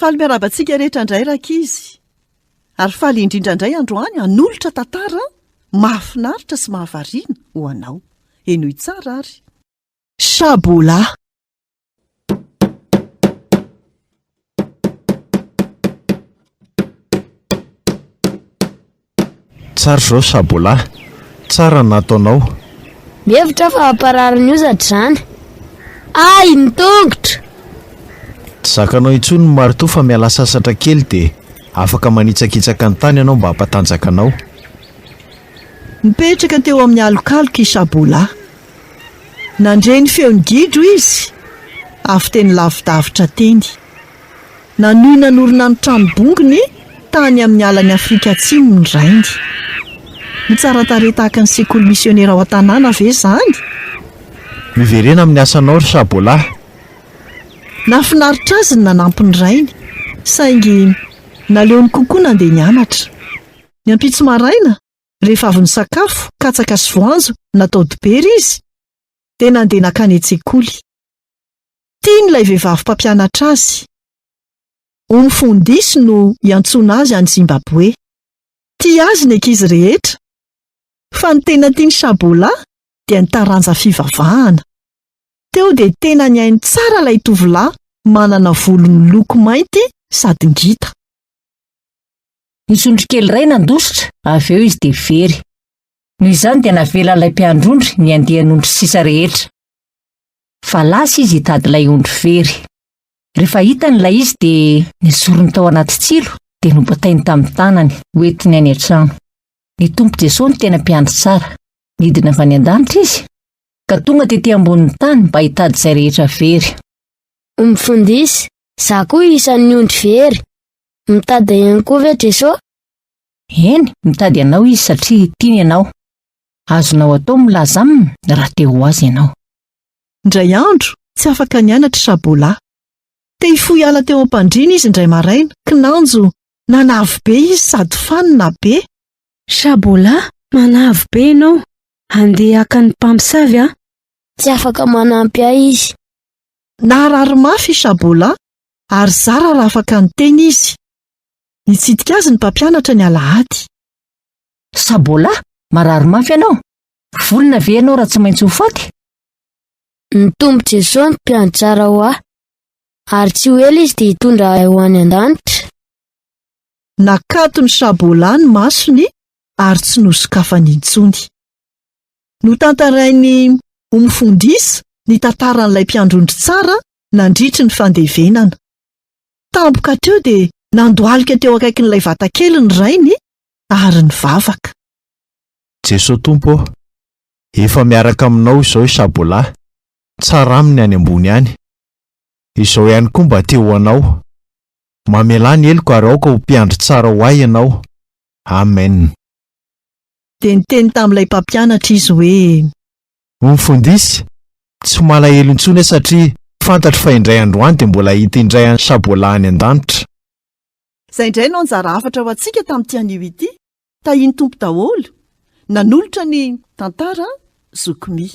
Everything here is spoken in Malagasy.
Faly miarahaba antsika rehetra indray rankizy. Ary faly indrindra indray androany hanolotra tantara mahafinaritra sy mahavariana ho anao. Henoy tsara ary. Shabola. Tsara izao Shabola. Tsara ny nataonao. Mihevitra aho fa hamparary ny hozatra izany. Ay, ny tongotro! Tsy zakanao intsony ny maritoa fa miala sasatra kely dia afaka manitsakitsaka ny tany ianao mba hampatanjaka anao. Nipetraka teo amin'ny alokaloka i Shabola. Nandre ny feon'ny gidro izy avy teny lavidavitra teny. Nanohy nanorina ny trano bongony tany amin'ny alan'i Afrika Atsimo ny rainy. Ho tsara tarehy tahaka ny sekoly misionera ao an-tanàna ve izany? Miverena amin'ny asanao ry Shabola. Nahafinaritra azy ny nanampy ny rainy, saingy naleony kokoa nandeha nianatra. Ny ampitso maraina, rehefa avy nisakafo katsaka sy voanjo natao dibera izy, dia nandeha nankany an-tsekoly. Tiany ilay vehivavy mpampianatra azy. Umfundisi no iantsoana azy any Zimbaboe. Tia azy ny ankizy rehetra. Fa ny tena tian'i Shabola dia ny taranja fivavahana. Teo dia tena nihaino tsara ilay tovolahy manana volo miloko mainty sady ngita. Nisy ondry kely iray nandositra, avy eo izy dia very. Noho izany dia navelan'ilay mpiandry ondry ny andian'ondry sisa rehetra. Fa lasa izy hitady ilay ondry very. Rehefa hitany ilay izy dia nesoriny tao anaty tsilo dia nobatainy tamin'ny tanany hoentiny any an-trano. Ny Tompo Jesoa no tena mpiandry tsara. Nidina avy any an-danitra izy ka tonga tety ambonin'ny tany mba hitady izay rehetra very. Mifundisy, za koa isan'ny ondry very. Mitady ahy ihany koa ve Jesoa? Eny, mitady anao izy satria tiany ianao. Azonao atao ny milaza aminy raha te ho azy ianao. Indray andro, tsy afaka nianatra i Shabola. Te hifoha hiala teo am-pandriana izy indray maraina, kinanjo nanavy be izy sady fanina be. Shabola, manavy be ianao. Handeha haka ny mpamosavy aho. Tsy afaka manampy ahy izy. Naharary mafy i Shabola ary zara raha afaka niteny izy. Nitsidika azy ny mpampianatra ny alahady. Sabola, marary mafy ianao? Vonona ve ianao raha tsy maintsy ho faty? Ny Tompo Jesoa no mpiandry tsara ho ahy, ary tsy ho ela Izy dia hitondra ahy ho any an-danitra. Nakaton'i Shabola ny masony ary tsy nosokafany intsony. Notantarain'i Umfundis ny tantaran'ilay mpiandry ondry tsara nandritry ny fandevenana. Tampoka hatreo dia nandohalika teo akaikin'ilay vatakely ny rainy ary nivavaka. Jesoa Tompo ô, efa miaraka aminao izao i Shabola, tsara aminy any ambony any. Izao ihany koa mba te ho anao. Mamelà ny heloko ary aoka ho mpiandry tsara ho ahy ianao. Amen. Dia niteny tamin'ilay mpampianatra izy hoe. Mifundisy, tsy malahelo intsony aho satria fantatro fa indray andro any dia mbola hahita indray an'i Shabola any an-danitra. Izay indray no anjara hafatra ho antsika tamin'ity anio ity. Tahian'ny Tompo daholo. Nanolotra ny tantara Zoky Mi.